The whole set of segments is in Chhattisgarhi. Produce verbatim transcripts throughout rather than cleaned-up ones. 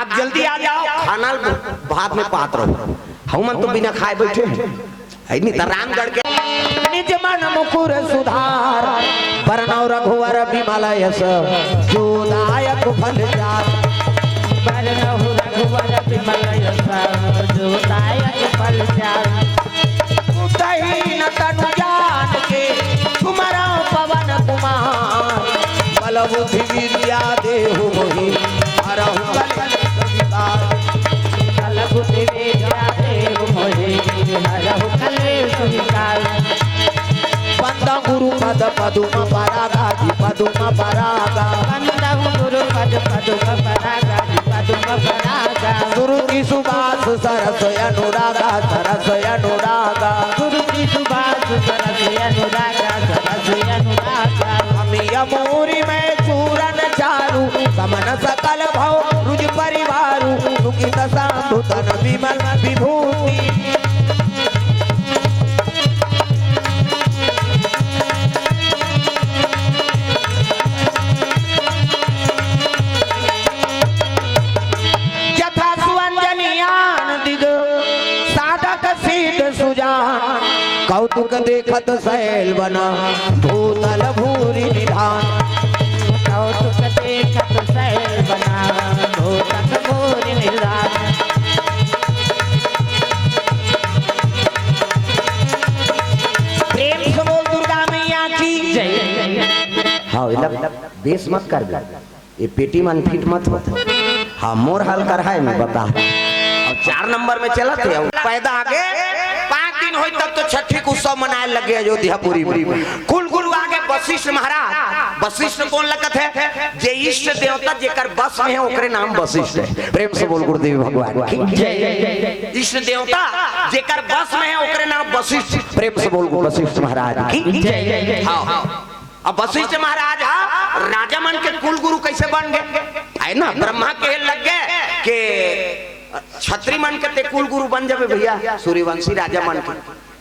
आप जल्दी आ जाओ, खाना भात में पात रहो। हमन तो बिना खाए बैठे हैं। है नहीं तो रामगढ़ के निज मन मुकुर सुधार, बरनौ रघुवर विमल यश, जो दायक फल चार। बरनौ रघुवर विमल यश, जो दायक फल चार। उतहि न तनु जान के, सुमरौ पवन कुमार। बल बुद्धि विद्या देहु मोहि, हरहु कलेश विकार। बल बुद्धि विद्या देहु मोहि, हरहु कलेश विकार। बंदौ गुरु पद पदुम परागा जी, पदुम परागा। बंदौ गुरु पद पदुम परागा जी, पदुम परागा। सुरुचि सुबास सरस अनुरागा, सरस अनुरागा। सुरुचि सुबास सरस अनुरागा, सरस अनुरागा। अमिय मूरि मय चूरन चारु, समन सकल भव रुज परिवारु। सुखित साधु तन विमल विभूति। जथा सुअंजन यान दिग, साधक सिद्ध सुजान। कौतुक देखत सैल बना, भूतल भूरि निधान। कौतुक देखत सैल बना, भूतल भूरि निधान। प्रेम से बोल दुर्गा मैया की जय। हाँ, ये लब-, बेस मत कर दे। ये पेटी मन फिट मत होत। हाँ, मोर हाल कर है, मैं बता। अब चार नंबर में चलत हे, अब पैदा आगे पाँच दिन होई तब तो छठी के उत्सव मनाए लगे अयोध्यापुरी में। कुल गुरु आगे वशिष्ठ महाराज। वशिष्ठ कोन लगत हे? जे इष्ट देवता जेकर बस में हे, ओकरे नाम वशिष्ठ हे। प्रेम से बोल गुरुदेव भगवान की जय। इष्ट देवता जेकर बस में हे, ओकरे नाम वशिष्ठ। प्रेम से बोल वशिष्ठ महाराज की जय। हाँ। अब वशिष्ठ महाराज हा राजा मन के कुल गुरु कैसे बन गए? है ना, ब्रह्मा कहे लग गए कि छत्री मन के ते कुल गुरु बन जाबे भैया, सूर्यवंशी राजा मन के।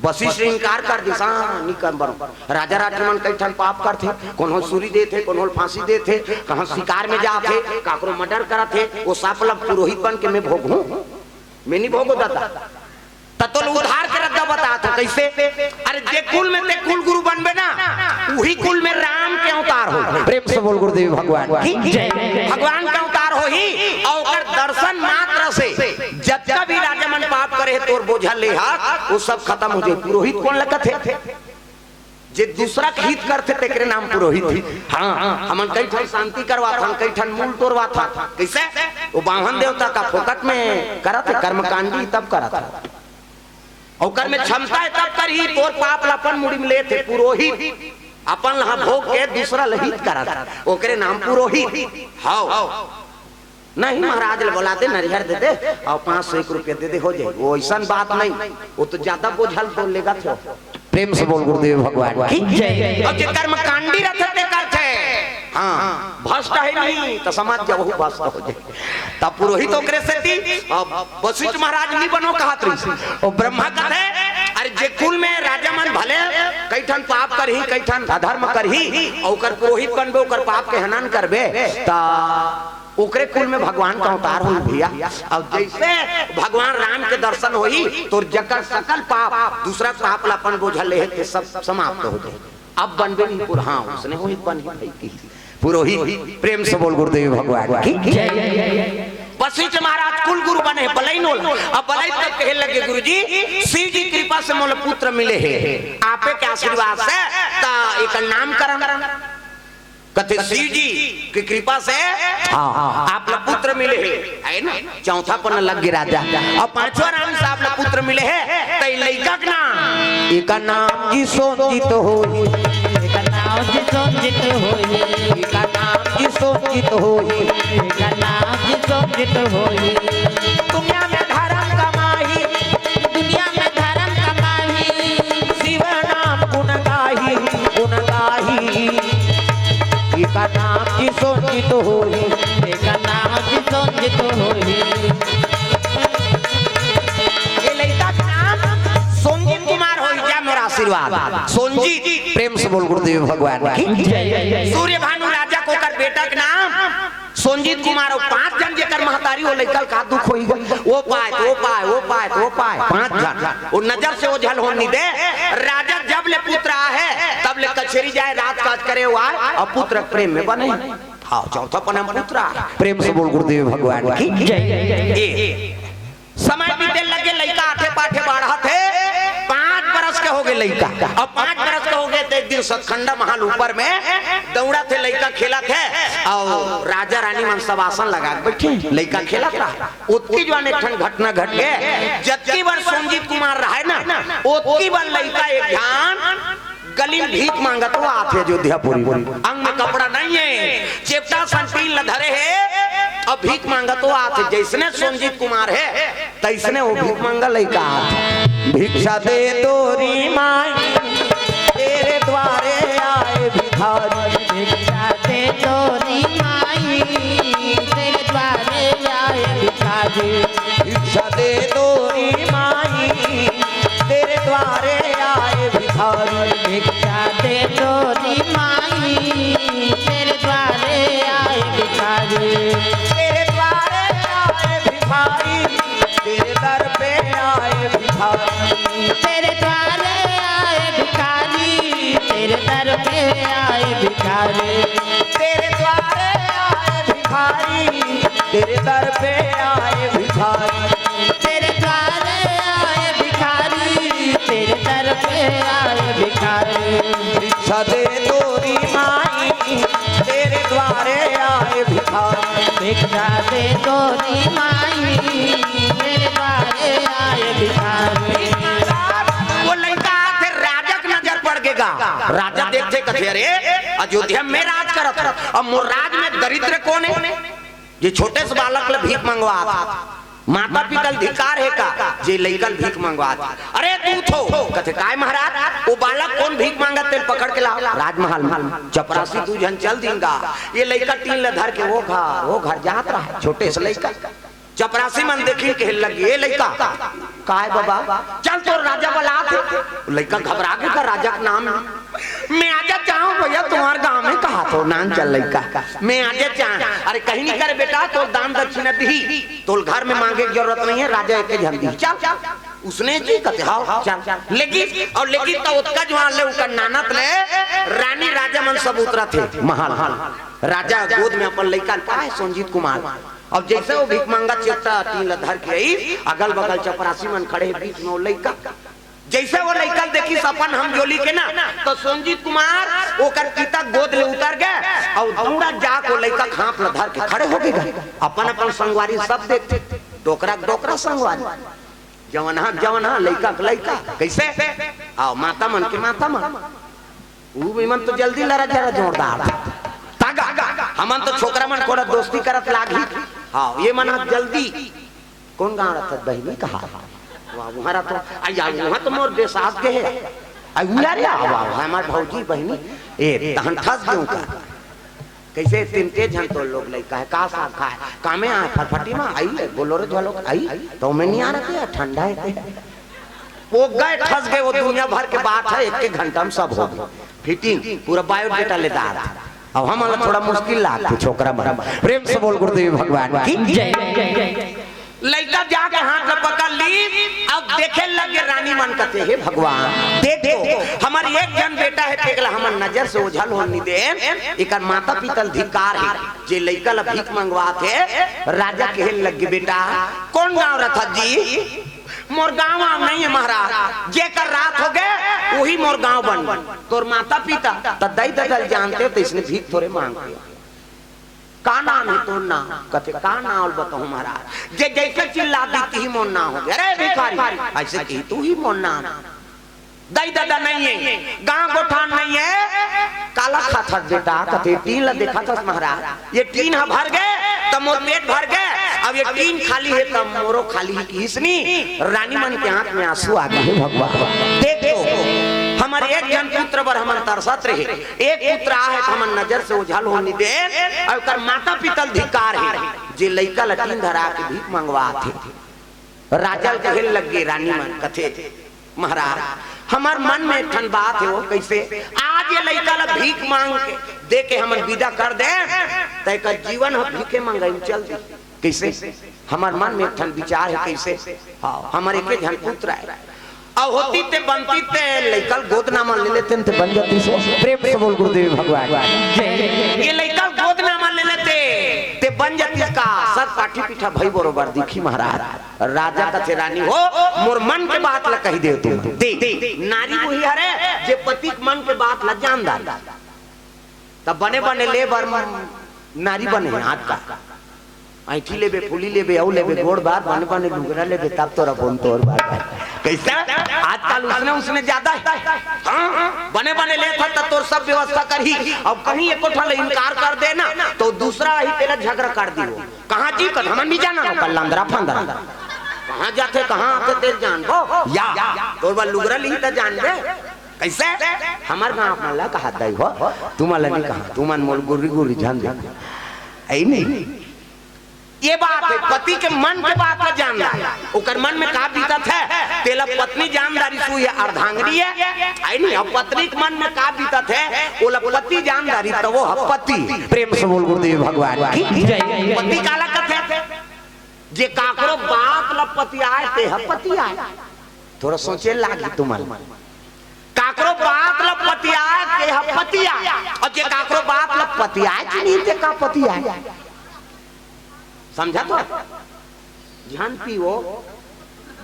वशिष्ठ इनकार कर दिस, "हाँ, नहीं कर बनो।" राजा रानी मन कई ठन पाप करथे, कोनो सूरी देथे, कोनो फांसी देथे, कहाँ शिकार में जाथे, काकरो मर्डर करथे, वो सब ला पुरोहित बन के मैं भोगहूँ, मैं नहीं भोगो दादा। त तोला उद्धार के रद्दा बतात हो, कैसे? अरे, जे कुल में ते कुल गुरु बनबे ना, उही कुल में राम के अवतार हो। प्रेम से बोल गुरुदेव भगवान की जय। भगवान के अवतार होही, और ओकर दर्शन मात्र से जतका भी राजा मन पाप करे हे, तोर बोझल ले हाथ, वो सब खत्म हो जाए। पुरोहित कोन लगत हे? जे दूसरा के हित करथे, तेकरे नाम पुरोहित ही। हाँ, हमन कई ठन शांति करवाथन, कई ठन मूल तोड़वाथन। कैसे? वो बामन देवता का फोकट में करत हे, कर्मकांडी तब करत हे। ओकर में क्षमता हे तब करही, तोर पाप ला अपन मुड़ी में लेथे पुरोहित, अपन ला भोग के दूसरा ला हित करत, ओकरे नाम पुरोहित। हाव। नहीं महाराज ला बोला दे, नरिहर दे दे और पाँच सौ एक रुपया दे दे, हो जाए। वो ऐसन बात नहीं, वो तो ज्यादा बोझल तो लेगा थे। प्रेम से बोल गुरुदेव भगवान की जय। और जे कर्मकांडी रथे ते करथे, हाँ, भ्रष्ट है नहीं तो समझ जाओ, भ्रष्ट हो जाए। तब पुरोहित ओकरे सेती, अब वशिष्ठ महाराज नहीं बनो कहत रही। ओ ब्रह्मा कहते, अरे जे कुल में राजा मन भले कई ठन पाप करही, कई ठन अधर्म करही, और ओकर पुरोहित बनबे, ओकर पाप के हनन करबे, त ओकरे कुल में भगवान का अवतार होई भैया। अब जैसे भगवान राम के दर्शन होई, तो जकर सकल पाप, दूसरा पाप ला अपन बोझल ले हे, ते सब समाप्त हो जाए। अब बनबे नहीं पुर-, हाँ, उसने होई बन ही भाई की। पुरोहित, प्रेम से बोल गुरुदेव भगवान की जय। वशिष्ठ महाराज कुल गुरु बने, बलैन ओला। अब बलैन तब कहे लगे, "गुरुजी, शिव जी कृपा से मोला पुत्र मिले हे, आपे के आशीर्वाद से, त एकर नामकरण।" कथे, "शिव जी की कृपा से हाँ, हाँ। आप ला पुत्र मिले हे, है ना?" चौथा पन्ना लग गए राजा। अब पांचवा राउंड से आप ला पुत्र मिले हे, त ई लइका के नाम, एकर नाम जी सोंजित होई। एकर नाम जी सोंजित होई। एकर नाम जी सोंजित होई। एकर नाम जी सोंजित होई। दुनिया में धर्म कमाही। दुनिया में धर्म कमाही। शिव नाम गुण गाही, गुण गाही। एकर नाम जी सोंजित होही। एकर नाम जी सोंजित होही। ए लइका के नाम सोंजित कुमार होही, जा मोर आशीर्वाद। सोंजित, प्रेम से बोल गुरुदेव भगवान की जय। सूर्य भानु राजा के ओकर बेटा के नाम सोनजीत कुमार अउ पांच झन जेकर महतारी, वो लइका ल का दुख होही गा? वो पाय, वो पाय, वो पाय, वो पाय, पांच झन। वो नजर से ओझल होन नी दे। राजा जब ले पुत्र आहे, तब ले कचेरी जाय, राजकाज करे, वो आय, अउ पुत्र प्रेम में बने। हाँ, चौथा पन म पुत्र आहे। प्रेम से बोल गुरुदेव भगवान की जय। ए, समय बीते लगे, लइका आठे पाठे बाढ़त हे, पांच बरस के होगे लइका। अब पांच बरस के होगे, त एक दिन सतखंडा महल ऊपर में दौड़त हे, लइका खेलत हे, अउ राजा रानी मन सब आसन लगा के बइठे, लइका खेलत रहा। ओतकी जुवार एक ठन घटना घट गे, जतकी बार सोनजीत कुमार रहे ना, ओतकी बार लइका एक झन गली म भीख मांगत वो आथे अयोध्यापुरी। अंग में कपड़ा नइ हे, चेपटा सन टीन ल धरे हे, अउ भीख मांगत वो आथे। जइसने सोनजीत कुमार हे, तइसने वो भीख मांगा लइका आथे। भिक्षा दे तोरी माई, तेरे द्वारे आए भिखारी। भिक्षा दे तोरी माई, तेरे द्वारे आए भिखारी। भिक्षा दे तोरी माई, तेरे द्वारे आए भिखारी। भिक्षा दे तोरी माई, तेरे द्वारे आए भिखारी। तेरे द्वारे आए भिखारी, तेरे दर पे आए भिखारी। तेरे द्वारे आए भिखारी, तेरे दर पे आए भिखारी। तेरे द्वारे आए भिखारी, तेरे दर पे आए भिखारी। तेरे द्वारे आए भिखारी, तेरे दर पे आए भिखारी। भिक्षा दे तोरी माई, तेरे द्वारे आए भिखारी। भिक्षा दे तोरी माई, तेरे द्वारे आए भिखारी। वो लइका आथे, राजा के नजर पड़ गे गा। राजा देखथे, कथे, "अरे, अयोध्या में राज करत हंव, अब मोर राज में दरिद्र कोन हे?" ये छोटे से बालक ल भीख मंगवात हे। माता पिता ल धिक्कार हे का, जे लइका ल भीख मंगवात हे? अरे दूत हो, कथे, "काय महाराज, वो बालक कोन भीख मांगत, तेल पकड़ के लाव।" राजमहल में चपरासी दू झन चल दिन गा। ये लइका टीन ल धर के वो घर, वो घर जात रहा, छोटे से लइका। चपरासी मन देखिन, कहे लगे, "ए लइका, काय बाबा?" "चल, तोर राजा बलात हे।" लइका घबरा गे का, राजा के नाम में, "मैं आजा चाहूं भैया तुम्हार गांव में।" कहा तो नान चल लइका, "मैं आजा चाहूं।" "अरे कहीं नहीं करे बेटा, तोर दान दक्षिणा दिही, तोर घर में मांगे के जरूरत नहीं हे, राजा एके झन दिही, चल।" उसने जी कथे, "हाव, चल।" लेकिन, अउ लेकिन त ओतका जुवार ले ओकर नानत ले रानी राजा मन सब उतरत हे महल। राजा गोद में अपन लइका ल पाय, सोनजीत कुमार। अब जइसे वो भीख मांगा चेपटा टीन ल धर के आई, अगल बगल चपरासी मन खड़े हे, बीच में वो लइका। जइसे वो लइका ल देखिस अपन हमजोली के ना, त सोनजीत कुमार ओकर पिता गोद ले उतर गे अउ दौड़ा जाके वो लइका के हाथ ल धर के खड़े हो गे। अपन अपन संगवारी सब देखथे, डोकरा के डोकरा संगवारी, जवान हा जवान हा, लइका के लइका। कइसे? अउ माता मन के माता मन। ऊ मन तो जल्दी लरा जरा जोरदार। तागा, हमन तो छोकरा मन कोड़ा दोस्ती करत लागही। हाँ, ये मन ह जल्दी। कोन गांव रथस बहिनी कहा? वाह, उहाँ रथों। अइया, उहाँ तो मोर बेसास गे हे। अइया रे, वाह, वाह, हमर भौजी बहिनी। ए, तहन ठस गेंव का। कइसे तीन के झन तो लोग लइका हे, का साग खाय? कामे आय, फटफटी मा आई, बोलोरो झलोक आई, त ओमे नइ आ रथे, ठंडा हे ते। वो गे ठस गे, वो दुनिया भर के बात हे, एक एक घंटा में सब हो गे। फिटिंग, पूरा बायोडाटा ले डार। अब हमन ला थोड़ा मुश्किल लागथे छोकरा मन। प्रेम से बोल गुरुदेव भगवान की जय। लइका जाके हाथ ला पकड़ ली, अब देखे लगे रानी मन कथे, "हे भगवान, देख तो, हमर एक झन बेटा हे, तेकला हमर नजर से ओझल होन नइ देन, एकर माता पिता ल धिक्कार हे, जे लइका ला भीख मंगवात हे।" राजा कहे लगे, "बेटा, कोन गांव रथस जी?" "मोर गांव वांव नइ हे महाराज, जेकर रात हो गे, वही मोर गांव बन गे। तोर माता पिता त दई ददा ल जानते हो, त इसने भीख थोरे मांगते हो।" "का नाम हे तोर नाम?" कथे, "का नाम ल बताहूं महाराज, जे जइसे चिल्ला दिही मोर नाम हो गे।" "अरे भिखारी, अइसे कही तू ही मोर नाम।" "दई ददा नइ हे, गांव गोठान नइ हे।" "काला खाथस बेटा?" कथे, "टीन ल देखथस महाराज, ये टीन ह भर गे त मोर पेट भर गे, अब ये टीन खाली हे त मोरो खाली हे।" किहिस नी, रानी मन के आंख में आंसू आ गे। "हे भगवान, देख तो, हमर एक झन पुत्र बर हमन तरसत रहे, एक पुत्र आहे त हमर नजर से ओझल होन नइ देन, अउ ओकर माता पिता ल धिक्कार हे, जे लइका ल टीन धरा के भीख मंगवात हे।" राजा ल कहे लगे रानी मन, कथे, "महाराज, हमर मन में एक ठन बात हे।" "वो कइसे?" "आज ये लइका ल भीख मांग के दे के हमन विदा कर दे, त एकर जीवन ह भीखे मंगई में चल दी। कइसे? हमर मन में एक ठन विचार हे, कइसे? हाँ, हमर एके झन पुत्र आय। अउ होती ते बनती ते लइका ल गोद नाम ले लेते, ते बन जाती सो। प्रेम से बोल गुरुदेव भगवान। जय। ये लइका ल गोद नाम ले लेते, ते बन जाती का? सर पाठी पीठा भई बरोबर दिखी महाराज। राजा कथे रानी हो, मोर मन के बात ल कहि दे तुम। दे, नारी वही हरे जे पति के मन के बात ल जान डारे। तब बने बने ले बर नारी बने हे आजकल। ऐठी लेबे, फूली लेबे, अउ लेबे, गोड़ बार बने बने लुगरा लेबे, तब तोरा बोन तोर बार। कइसे? आजकल उसने, उसने ज्यादा हे। हाँ, बने बने लेत ह, त तोर सब व्यवस्था करही। अब कहीं एको ठन ले इनकार कर दे ना, त दूसरा ही तेला झगड़ा कर दियो। कहाँ जी? कत हमन भी जाना ना, कल लंदरा फंदरा। कहाँ जाथे, कहाँ आथे, तेल जान हो। या, तोर बर लुगरा लिही त जान दे। कइसे? हमर गाँव मन ला कहा दई हो, तुमन ला नहीं कहा, तुमन मोल गुर्री गुर्री झन दे। ऐ नहीं। ये बात हे, पति के मन के बात ला जान ला। ओकर मन में का बीतत हे, तेला पत्नी जान डारिस, ये अर्धांगिनी हे। ऐ नहीं, अब पत्नी के मन में का बीतत हे, ओला पति जान डारिस, त वो ह पति। प्रेम से बोल गुरुदेव भगवान की जय। पति काला कथे? जे काकरो बात ल पतियाय, ते ह पतियाय। थोड़ा सोचे लागी तुमन। काकरो बात ल पतियाय, ते ह पतियाय। अउ जे काकरो बात ल पतियाय कि नहीं, ते का पतियाय? समझा तो? झन पीवो,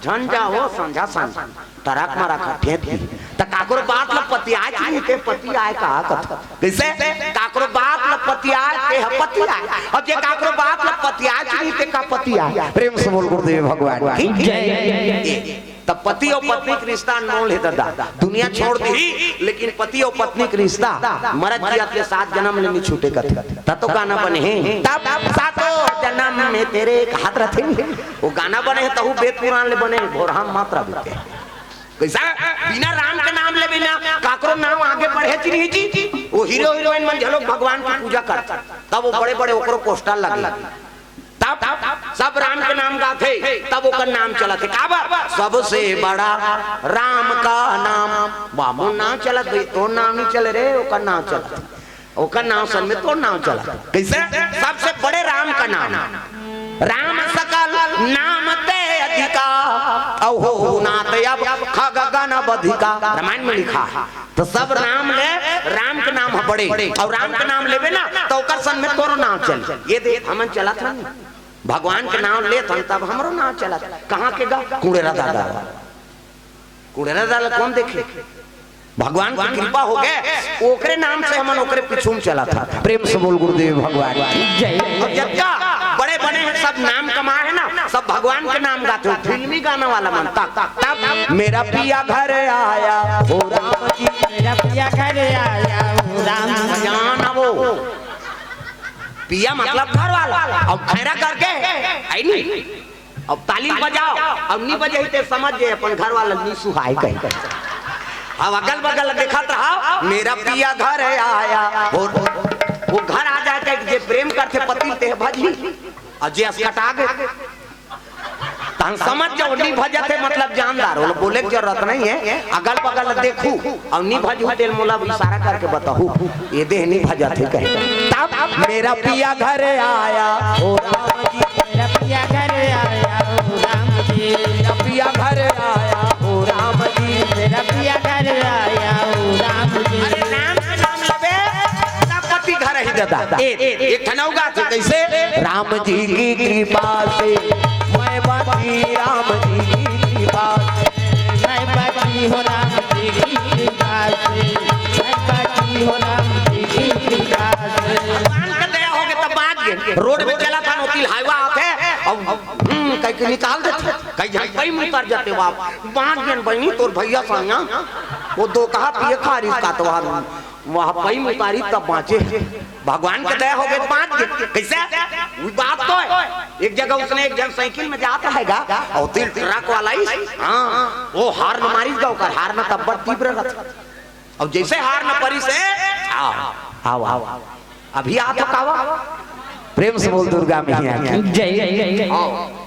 झन जाओ, संझा संझा। टरक म रखा, फेंक दी। त काकरो बात ल पतियाय कि नहीं, ते पतियाय का कथा। कइसे? काकरो बात ल पतियाय, ते ह पतियाय। अउ जे काकरो बात ल पतियाय कि नहीं, ते का पतियाय। प्रेम से बोल गुरुदेव भगवान की जय। ए, त पति अउ पत्नी के रिश्ता अनमोल हे दादा। दुनिया छोड़ दिही, लेकिन पति अउ पत्नी के रिश्ता मरत जियत ले सात जनम ले नहीं छूटे कथे। त तो गाना बने हे, तब सातों जनम में तेरे एक हाथ रथे। वो गाना बने हे, तहू वेद पुराण ले बने, भोरहा मात्रा बीते। कइसे? बिना राम के नाम ले बिना काकरो नाम आगे बढ़े च नहीं जी। वो हीरो हीरोइन मन घलो भगवान की पूजा करथे, तब वो बड़े बड़े ओकरो पोस्टर लगे, तब सब राम के नाम गाथे, तब ओकर नाम चलत हे। काबर? सबसे बड़ा राम का नाम। बाबू नाम चलत भाई, तो नाम नहीं चले रे, ओकर नाम चलत हे। ओकर नाम सन में तोर नाम चला। कइसे? सबसे बड़े राम का नाम। राम सकल नाम ते अधिका, अउ हो नाथ अब खग गण बधिका। रामायण में लिखा हे। त सब नाम ले, राम के नाम ह बड़े, अउ राम के नाम लेबे ना, त ओकर सन में तोरो नाम चल। ये देख, हमन चलत हन, भगवान के नाम लेत हन, तब हमरो नाम चलत। कहाँ के गा? कुड़ेरा दादा। कुड़ेरा दादा कोन देखे? भगवान की कृपा हो गे, ओकरे नाम से हमन ओकरे पीछू में चलत हन। प्रेम से बोल गुरुदेव भगवान की जय। अउ जतका बड़े बने हे, सब नाम कमाए हे ना, सब भगवान के नाम गाथे, फिल्मी गाना वाला मन। तब, तब मेरा पिया घर आया हो राम जी। मेरा पिया घर आया हो राम जी। जान वो पिया मतलब घर वाला, अउ खैरा करके हे नहीं। अब ताली बजाओ, अब नी बजाही ते समझ जे अपन घर वाला नी सुहाय कहे। अब अगल बगल देखत रहा, मेरा पिया घर आया हो, वो घर आ जाए कहे, जे प्रेम करथे पति ते भजही, अउ जे असकटा गे, तहन समझ जाओ नी भजत हे, मतलब जानदार हो, बोले के जरूरत नहीं हे। अगल बगल देखू, अउ नी भजहू तेल मोला इशारा करके बताहू, ये देह नी भजत हे कहे। तब मेरा पिया घर आया हो राम जी। मेरा पिया घर आया हो राम जी। मेरा पिया घर आया हो राम जी। मेरा पिया घर आया हो राम जी। अरे नाम के नाम लबे, सब पति घर ही दादा। ए, एक ठन अउ गाथे कइसे? राम जी की कृपा से मैं बाँची, राम जी की कृपा से मैं बाँची हो राम जी की कृपा से, मैं बाँची हो राम जी की कृपा से। भगवान का दया हो गे तब बाँच गे। रोड में चलत हन, ओती ले हाईवा आथे, अब हम्म कहि के निकाल देथे, कई झन पई में उतर जाथे। बाप, बाँच गेन बहिनी, तोर भैया साइया, वो दो कहा पिए खा रही का तो वहाँ पई में उतारी तब बाँचे। भगवान के दया हो गे, बाँच गे। कइसे? वो बात तो हे, एक जगह उसने एक झन साइकिल में जात रहेगा, अउ तेल ट्रक वाला ही, हाँ, वो हार्न मारिस गा, ओकर हार्न तब्बड़ तीव्र रथे। अउ जइसे हार्न परिस, आओ, आओ, आओ, अभी आ तो कावा। प्रेम से बोल दुर्गा मैया की जय। आओ।